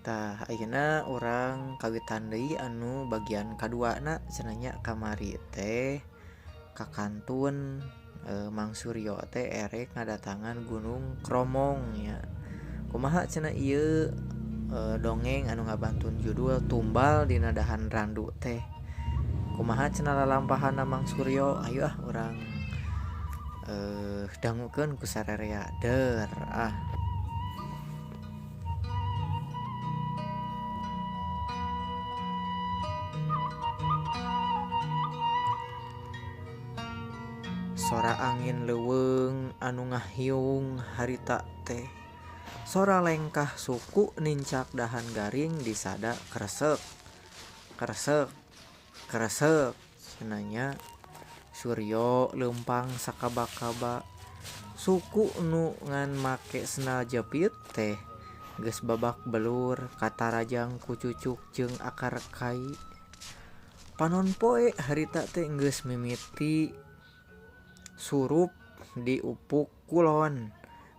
Tah ayeuna urang kawitan deui anu bagian kaduana cenah nya kamari teh kakantun Mang Suryo teh erek ngadatangan Gunung Kromong nya. Kumaha cenah ieu dongeng anu ngabantun judul Tumbal dina Dahan Randu teh. Kumaha cenah lalampahanna Mang Suryo? Ayo ah urang dangukeun ku sararea der ah. Sora angin leuweung anu ngahiung harita teh. Sora lengkah suku nincak dahan garing disada kresek kresek kresek cenah nya. Suryo leumpang sakaba-kaba. Suku nu ngan make sendal jepit teh geus babak belur katarajang ku cucuk jeung akar kai. Panon poe harita teh geus mimiti surup di upuk kulon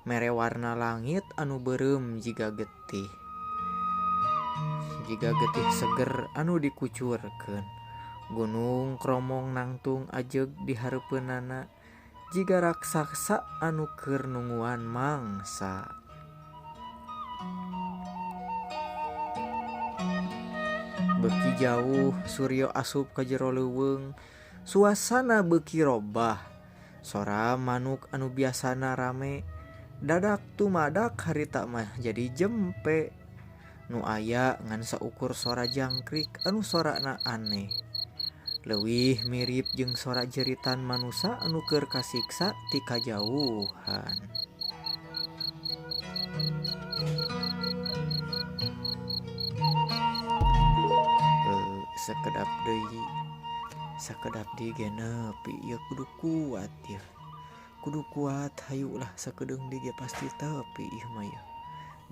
mere warna langit anu beureum jiga getih. Jiga getih seger anu dikucurkeun. Gunung Kromong nangtung ajeug di hareupeunana jiga raksasa anu keur nungguan mangsa. Beuki jauh Suryo asup ka jero leuweung, suasana beuki robah. Sora manuk anu biasana rame dadak tumadak harita mah jadi jempe. Nu aya ngan saukur sora jangkrik anu sorana aneh. Leuwih mirip jeung sora jeritan manusa anu keur kasiksa ti kajauhan. Sakedap deui, sakedap deui ge nepi ieu kudu kuat ieu. Kudu kuat hayulah sakedeung deui ge pasti tepi ieu mah ieu.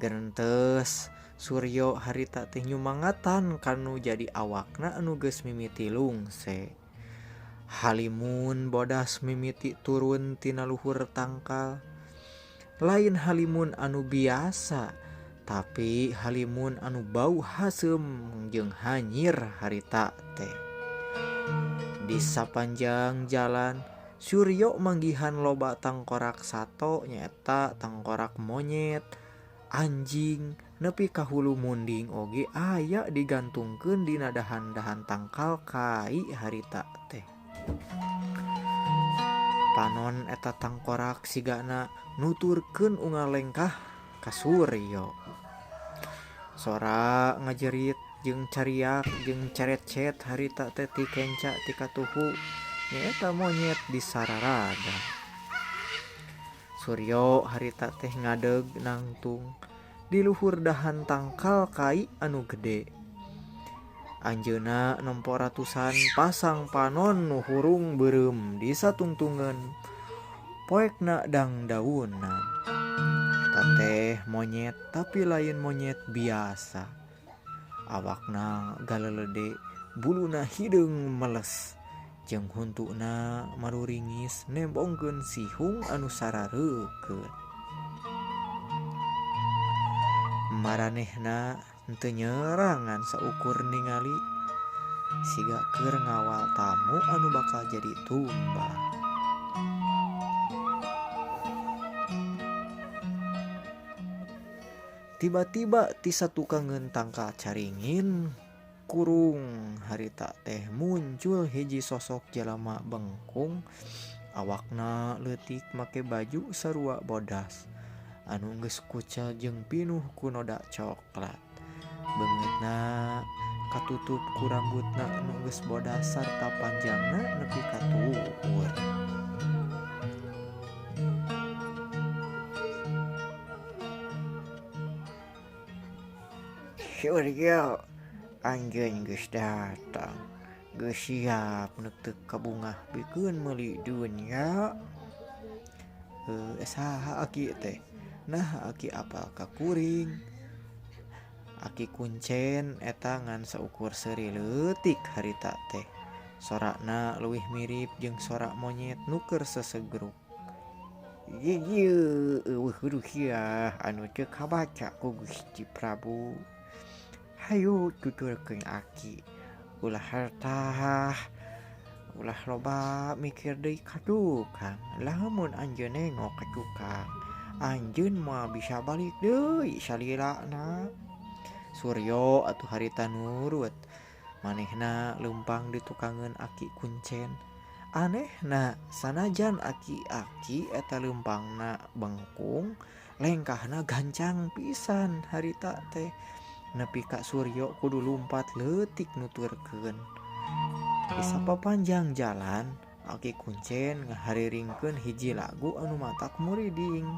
Gerentes Suryo harita teh nyumangatan kanu jadi awakna anu geus mimiti lungse. Halimun bodas mimiti turun tina luhur tangkal. Lain halimun anu biasa, tapi halimun anu bau haseum jeung hanyir harita teh. Di sapanjang jalan Suryo manggihan loba tangkorak sato nyaeta tangkorak monyet, anjing, nepi ka hulu munding oge aya digantungkeun dina dahan-dahan tangkal kai harita teh. Panon eta tangkorak sigana nuturkeun unggal lengkah ka Suryo. Sora ngajerit jeung cariak jeung carecet harita teh ti kenca ti katuhu nyaeta monyet di sararada. Suryo harita teh ngadeg nangtung di luhur dahan tangkal kai anu gede. Anjeunna nempo ratusan pasang panon nu hurung beureum di satungtungeun poekna dangdaunan. Eta teh monyet tapi lain monyet biasa. Awakna galelede, buluna hideung meles, jeung huntuna maruringis nembongkeun sihung anu sarareukeut. Maranehna henteu nyerangan saukur ningali siga keur ngawal tamu anu bakal jadi tumbal. Tiba-tiba ti satukangeun tangkal caringin kurung harita teh muncul hiji sosok jalma bengkung, awakna leutik make baju sarua bodas anu geus kucel jeung pinuh ku noda coklat. Beungeutna katutup ku rambutna anu geus bodas sarta panjangna nepi ka tuur. Suryo, anjeun geus datang, geus siap neuteuk ka bungah pikeun meuli dunya. Saha aki teh? Nah aki apal ka kuring. Aki kuncen eta ngan saukur seuri leutik harita teh. Sorana leuwih mirip jeung sora monyet nu keur sesegruk. Ieu eueuh ruhiah anu teu kabaca ku Gusti Prabu. Hayu tuturkeun aki ulah hartah ulah loba mikir deui ka tukang. Lamun anjeun nengok ka tukang anjeun moal bisa balik deui salilana. Suryo atuh harita nurut. Manehna leumpang ditukangeun aki kuncen. Anehna sanajan aki-aki eta leumpangna bengkung, lengkahna gancang pisan harita teh. Nepi ka Suryo kudu lumpat leutik nuturkeun. Di sapapanjang jalan, aki kuncen ngahariringkeun hiji lagu anu matak muriding.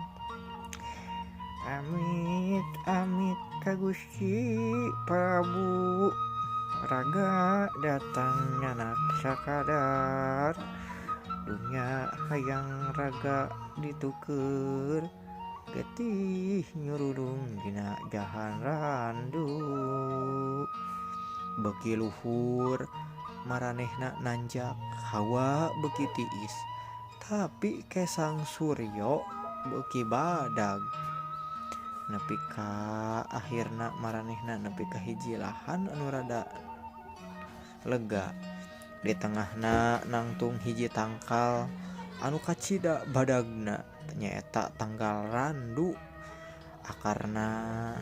Amit amit ka Gusti Prabu, raga datang nyanak sakadar, dunya hayang raga dituker, getih nyurulung dina jahan randu. Beki luhur maranehna nanjak, hawa beki tiis, tapi kesang Suryo beki badag. Nepi ka akhirna maranehna nepi ka hiji lahan anu rada lega. Di tengahna nangtung hiji tangkal anu kacida badagna, nyaeta tanggal randu. Akarna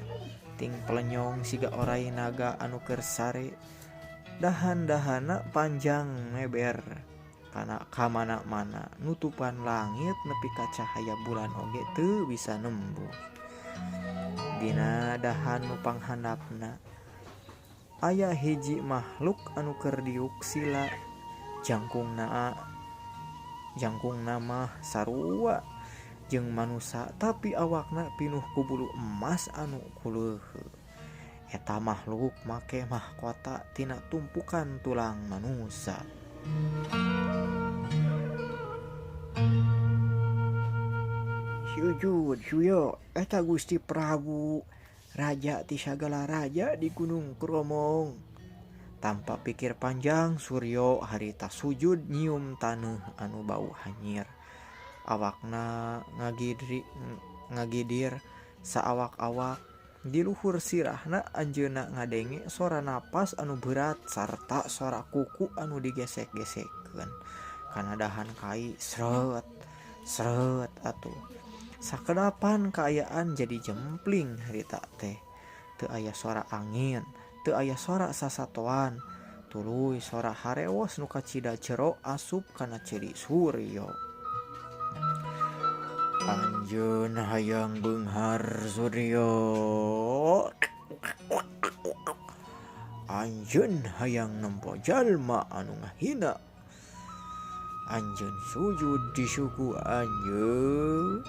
ting pelenyong siga orai naga anu keur sare, dahan-dahana panjang meber kana kamana-mana, nutupan langit nepi ka cahaya bulan oge teu bisa nembus. Dina dahan nu panghandapna aya hiji makhluk anu keur diuk sila, jangkungna mah sarua jeung manusa tapi awakna pinuh ku bulu emas anu kuleuheu. Eta makhluk make mahkota tina tumpukan tulang manusa. Sujud Suryo eta Gusti Prabu, raja ti sagala raja di Gunung Kromong. Tanpa pikir panjang Suryo harita sujud nyium taneuh anu bau hanyir. Awakna ngagidir saawak-awak. Di luhur sirahna anjeunna ngadenge sora napas anu berat sarta sora kuku anu digesek-gesekkeun kana dahan kai. Sret sret atuh. Sakedapan kaayaan jadi jempling harita teh. Teu aya sora angin, teu aya sora sasatoan, tuluy sora harewos nu kacida jero asup kana ceuli Suryo. Anjeun hayang beunghar Suryo, anjeun hayang nempo jalma anu ngahina, anjeun sujud di suku anjeun.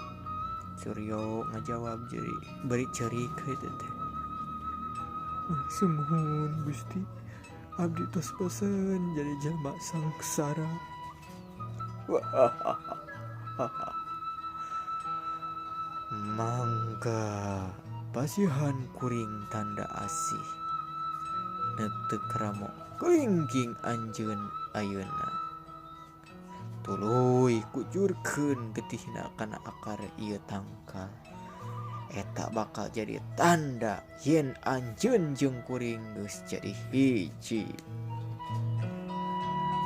Suryo ngajawab jadi beri cerik kitu teh. Sumuhun Gusti, abdi tos bosen jadi jalma sangsara. Mangga pasihan kuring tanda asih, neuteup ramo kelingking anjeun ayeuna. Tuluy kucurkeun getihna kana akar ieu tangkal. Eta bakal jadi tanda yen anjeun jeung kuring geus jadi hiji.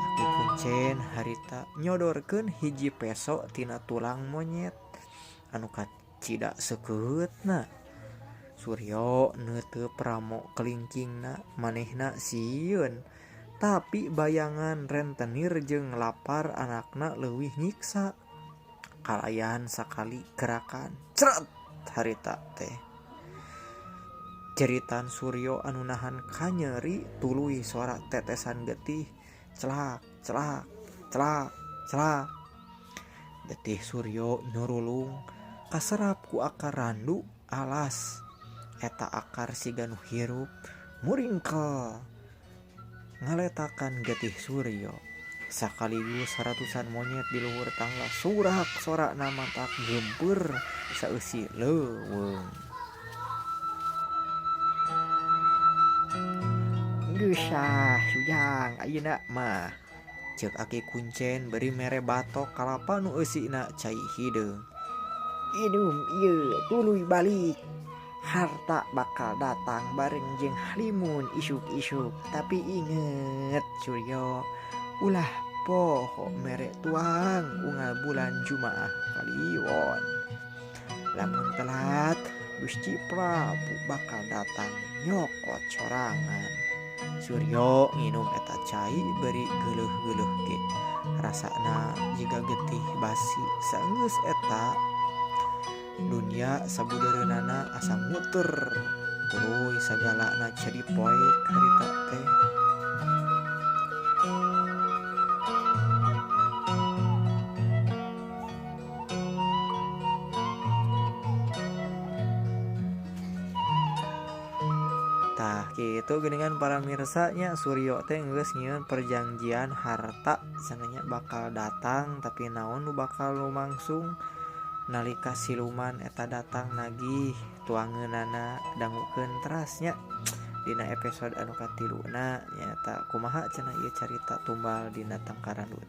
Aki kuncen harita nyodorkeun hiji peso tina tulang monyet anu kacida seukeutna. Suryo neuteup ramo kelingkingna, manehna sieun, tapi bayangan rentenir jeung lapar anakna leuwih nyiksa. Kalayan sakali gerakan cret harita teh. Jeritan Suryo anu nahan kanyeri tuluy sora tetesan getih celak celak celak celak. Getih Suryo nyurulung kaserap ku akar randu alas. Eta akar siga nu hirup muringkel ngaletakan getih Suryo. Sakaligus ratusan monyet di luhur tangga surak sorak namatak gempur saeusi leuweung. Geus ah sujang ayeuna mah, ceuk aki kuncen beri mere batok kalapa nu eusina cai hideung. Inum ieu tuluy balik. Harta bakal datang bareng jeung halimun isuk-isuk. Tapi inget Suryo, ulah poho mere tuang unggal bulan Jumaah Kaliwon. Lamun telat Gusti Prabu bakal datang nyokot sorangan. Suryo nginum eta cai beri geuleuh-geuleuh ge. Rasana jiga getih basi saenggeus eta dunia sabudeureunana asa muter tuluy sagalana jadi poek harita teh. Tah kitu geuningan para mirsanya Suryo teh geus nyieun perjanjian harta sananya bakal datang tapi naon nu bakal lumangsung nalika siluman eta datang nagih tuangeunana dangukeun terasnya dina episode anu katiluna nyaeta kumaha cenah ieu carita tumbal dina tangkaran teh.